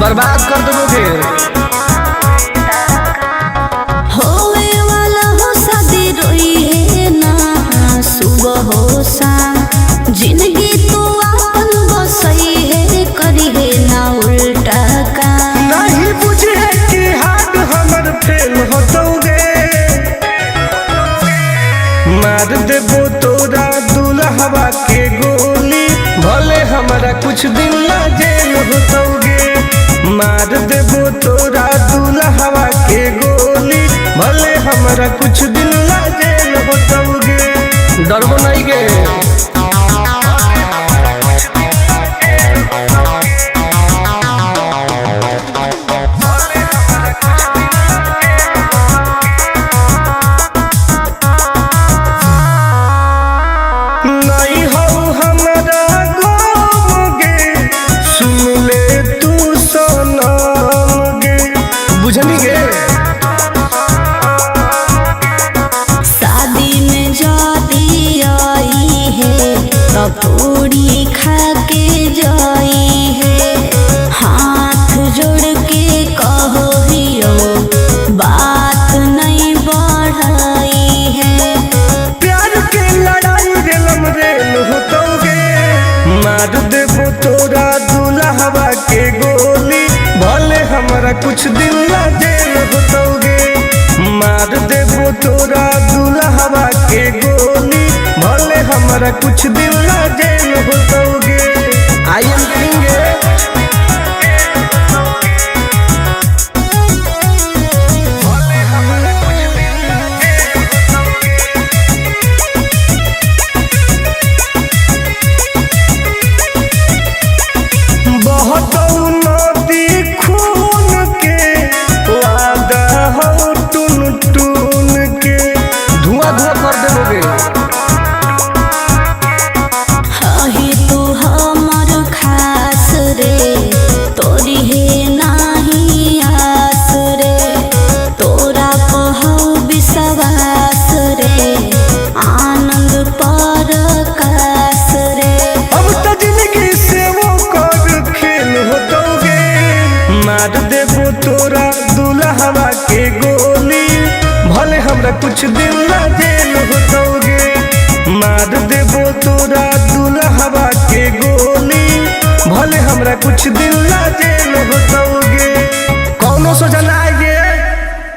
बर्बाद कर देबोगे। होवे वाला हो शादी रोई है ना सुबह हो शाम, जिंदगी तू आपन बसई है करी है ना उल्टा काम। नहीं बुझे कि हाथ हमर फेल होतौगे, मार देबो तोरा दुल्हवा के गोली, भले हमरा कुछ दिन ला जेल होतौगे। मार देबो तोरा दुल्हवा के गोली, भले हमरा कुछ दिन ला जेल होतौगे। डरबो नहीं गे। नहीं हो हमरा गम गे, सुन ले तू सनम गे, बुझनी गे। शादी में जाती आई है तब पूरी खा के जाई है, हाथ जोड़ के कहो हियो बात नहीं बढ़ाई है। प्यार के लड़ाई रेलम रेल होतौगे, मार देबो तोरा दुल्हवा के गोली, भले हमरा कुछ दिन ला जेल होतौगे। मार देबो तोरा दुल्हवा के गोली, भले हमरा कुछ दिन ला जेल होतौगे। I am king. बहतौ नदी खून के, वादा हौ टुन टुन के, धुआं धुआं कर देबोगे। हही तू हमर खास रे, तोरी हे नाही आस रे, तोरा पहौ विश्वास रे, आनंद पर कास रे। अब त जिंदगी से वो कर खेल होतौगे, मार देबो तोरा दुल्हवा के गोली, भले हमरा कुछ दिन ला जेल होतौगे। मार देबो तोरा दुल्हवा के गोली, भले हमरा कुछ दिन ला जेल होतौगे।